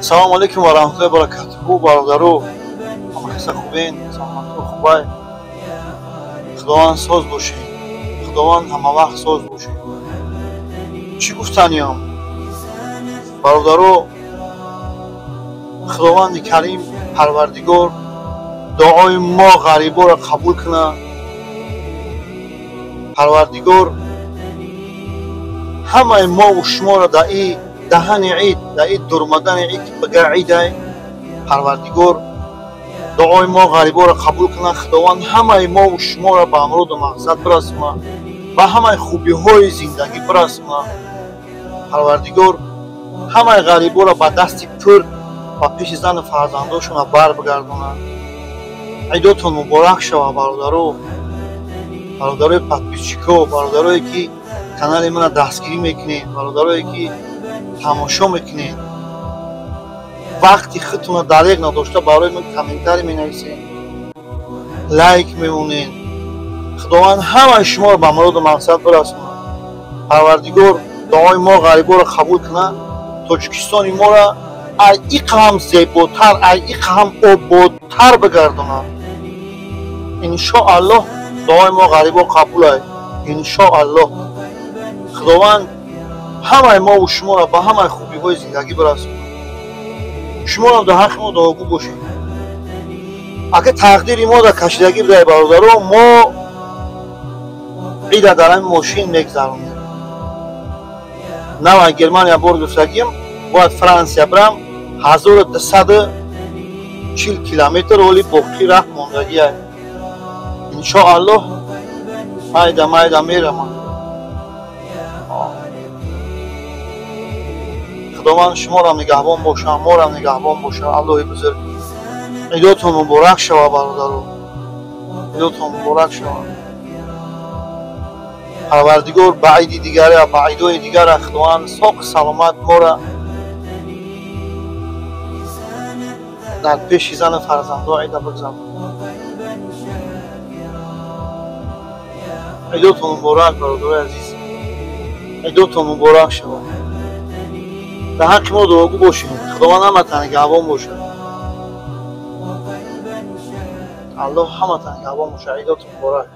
Салому алейкум ва раҳматуллоҳи ва баракатуҳу. Бародару, ҳама каса хубен, саломату хубай. Худованд соз бошед, Худованд ҳама вақт соз бошед. Чӣ гуфтаниям, бародаро? Худованди Карим Парвардигор дуои мо ғариборо қабул кунад. Парвардигор ҳамаи мову шуморо дар и даҳани ид, дар и дурмадани ид, ки бага идай, Парвардигор дуои мо ғариборо қабул кунад. Худованд ҳамаи мову шуморо ба амроду мақсад бирасонад, ба ҳамаи хубиҳои зиндагӣ бирасонад. Парвардигор ҳамаи ғариборо ба дасти пур ба пеши зану фарзандошона бар бигардонад. Идотон муборак шавад, бародаро, бародарои подписчико, бародарое ки канали мана дастгирӣ мекунед, бародарое ки тамошо мекунед, вақти худтонро дареғ надошта барои ман комментарий менависед, лайк мемонед. Худованд ҳамаи шуморо ба муроду мақсад бирасонад. Парвардигор дуои мо ғариборо қабул кунад. Тоҷикистони моро ай иқа ҳам зеботар, ай иқа ҳам ободтар бигардонад. Иншоаллоҳ дуои мо ғарибо қабул ай. Иншоаллоҳ Худованд ҳамаи мову шуморо ба ҳамаи хубиҳои зиндагӣ бирасонад. Шуморо дар ҳаққи мо дуогӯ бошед. Агар тақдири мо дар кашидагӣ будай, бародаро, мо ида дар ҳамин мошин мегзаронем. Нава Германия бор гуфтагим, бояд Франсия бирам, 1240 километр оли боқӣ раҳ мондагиай. Иншоаллоҳ майда майда мерамам. Худованд шуморам нигаҳбон бошад, морам нигаҳбон бошад. Аллоҳи бузург. Идотон муборак шавад, бародаро, идотон муборак шавад. Парвардигор ба иди дигара, ба идои дигара Худованд соқу саломат мора дар пеши зану фарзандо ида бигзарад. Идотон муборак, бародарои азиз, идотон муборак шавад. Дар ҳаққи мо дуогӯ бошед. Худованд ҳаматан нигаҳбон бошад. Аллоҳ ҳаматан нигаҳбон бошад. Идотон муборак.